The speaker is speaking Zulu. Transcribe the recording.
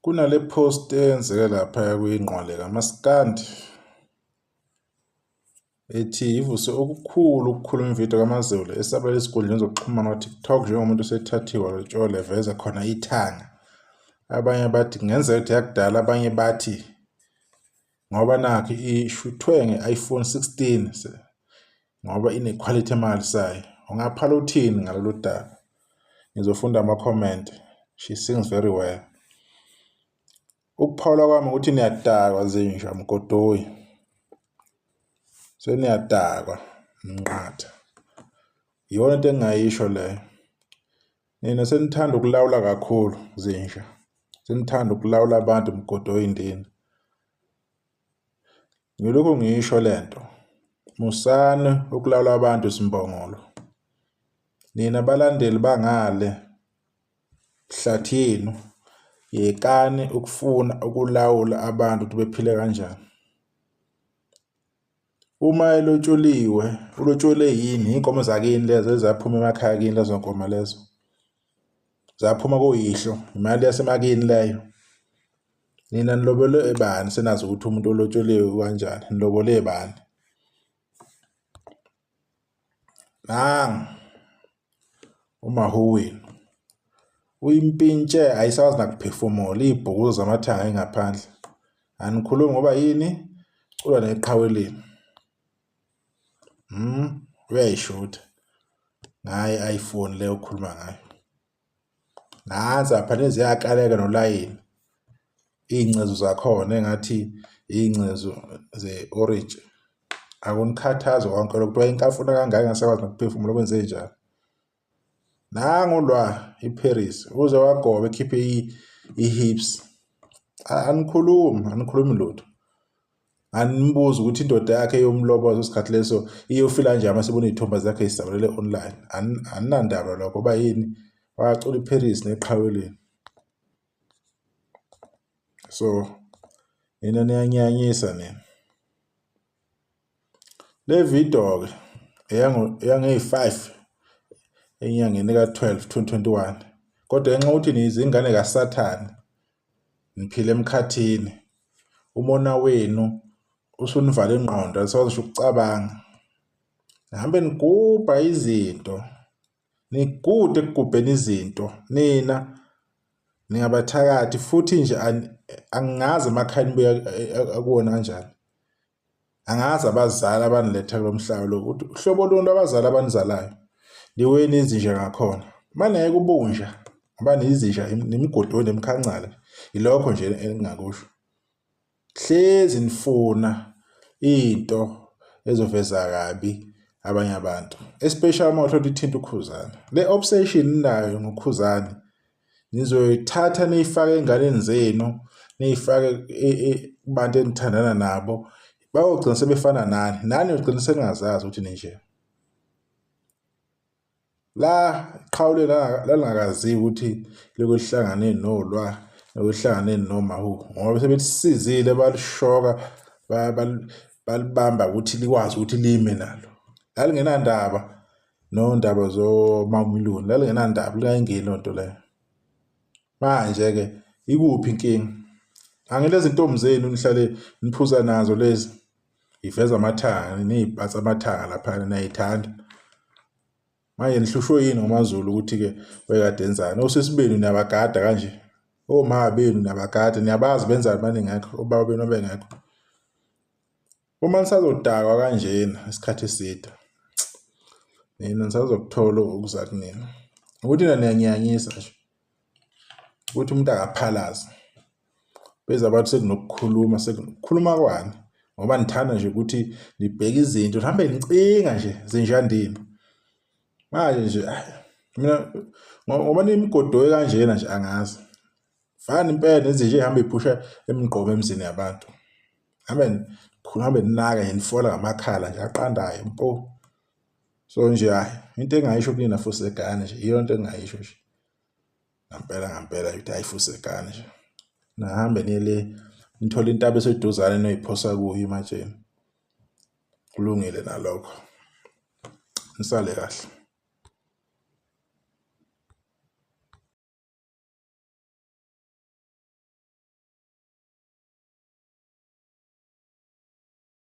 Kunale post eyenzeke laphaya kwingqwele kaMaskandi ethi ivuse okukhulu ukukhuluma ividiyo kaMaZulu esabalala ezinkundleni zokuxhumana kwa-TikTok njengomuntu osethathiwe walotsholwa eveza khona ithanga. Abanye bathi kungenzeka ukuthi yakudala, abanye bathi ngoba nakhu ishuthwe nge-iPhone 16 ngoba inekhwalithi emangalisayo. Ungaphala uthini ngalolu daba? Ngizofunda ama-comment. She sings very well. Ukuphawula kwami ukuthi niyadakwa zinja mgodoyi. Seniyadakwa mnqatha. Iyona into engingayisho leyo. Nina senithanda ukulawula kakhulu zinja. Senithanda ukulawula abantu mgodoyi ndini. Ngilokhu ngisho lento. Musani ukulawula abantu simbongolo. Nina balandeli bangale hlathi yenu yekani ukufuna ukulawula abantu ukuthi bephile kanjani. Uma elotsholiwe, ulotshole yini? Iy'nkomo zakini lezo ezaphuma emakhaya kini lezo nkomo lezo. Zaphuma koyihlo, imali yasemakini leyo. Nina nilobole bani senazi ukuthi umuntu olotsholiwe kanjani? Nilobole bani? Nangu umahu wenu uyimpintshe ayisakwazi nakuphefumula iy'bhukuzo zamathanga engaphandle. Anikhulumi ngoba yini? Culwa neqhawe lenu. Uyayishutha ngayo i-iPhone le okhuluma ngayo. Nansi lapha ziyakaleka nolayini. Iy'ngcezu zakhona engathi iy'ngcezu ze-orintshi. Akunikhathazi konke lokho kuthiwa inkafuna kangaka ingasakwazi nokuphefumula kwenzenjani. Nangu lwa iParis uze wagoba ekhiphe i-hips. Anikhulumi, anikhulumi lutho. Animbuzi ukuthi indoda yakhe eyomloboza isikhathi leso iyofila kanjani uma sibona iy'thombe zakhe zisabalele online. Aninandaba lokho uba yini wacula iParis neqhawe lenu. So nina niyanyanyisa nina. Le video-ke eyangeyi-5 enyangeni ka-12 2021 kodwa ngenxa yokuthi niyizingane kaSathane niphila emkhathini umona wenu usunivala ingqondo anisakwazi ngisho ukucabanga nihambe nigubha izinto nigude ekugubheni izinto nina ningabathakathi futhi nje angazi emakhaya nibuya akuwona kanjani angazi abazali abaniletha kulo mhlaba lo ukuthi uhlobo luni lwabazali abanizalayo niweni izinja ngakhona maneke ubunja ngoba niyizinja nemigodoyi nemikhancala ilokho nje engingakusho hlezi nifuna into ezoveza kabi abanye abantu especially uma uthola ithinta ukhuzane le obsession ninayo ngokhuzane nizoyithatha niyifake ey'nganeni zenu niyifake kubantu enithandana nabo bayogcina sebefana nani nani yogcina seningazazi ukuthi ninje la qhawule lalingakaziwa ukuthi likuhlangane nolwa lokuhlangane nomahu ngoba sebelisizile balishoka balibamba ukuthi likwazi ukuthi lime nalo lalingenandaba nondaba zomamiluni lalingenandaba lingayingeni loo nto leyo manje-ke ikuphi inkinga angilezi ntombi zenu nihlale niphuza nazo lezi iveza amathanga niyibhatsa amathanga laphana niyayithanda manje nihlushwe yini ngoMaZulu ukuthi-ke wayekade enzani osisi benu niyabagada kanje oma benu niyabagada niyabazi benzani baningekho obaba benu abengekho Uma nisazodakwa kanjena isikhathi eside nina nisazokuthola okuza kunina ukuthi nina niyanyanyisa nje ukuthi umuntu akaphalazi beze abantu sekunokukhuluma sekukhuluma kwani ngoba nithanda nje ukuthi nibheke izinto nihambe nicinga nje zinjandini manje nje mina ngoba nimigodoyi kanjena nje angazi Fana impela nezinja ey'hamba y'phusha emigqomo emizini yabantu. Hambe hambe ninaka nje nifola ngamakhala nje aqandayo mpo. So nje hhayi into engingayisho kunina fusekani nje iyona into engingayisho nje. Ngampela ngampela ukuthi hhayi fusekani nje. Nihambe niye le nithole intaba eseduzane niyoyiphosa kuyo ematsheni. Kulungile nalokho. Nisale kahle.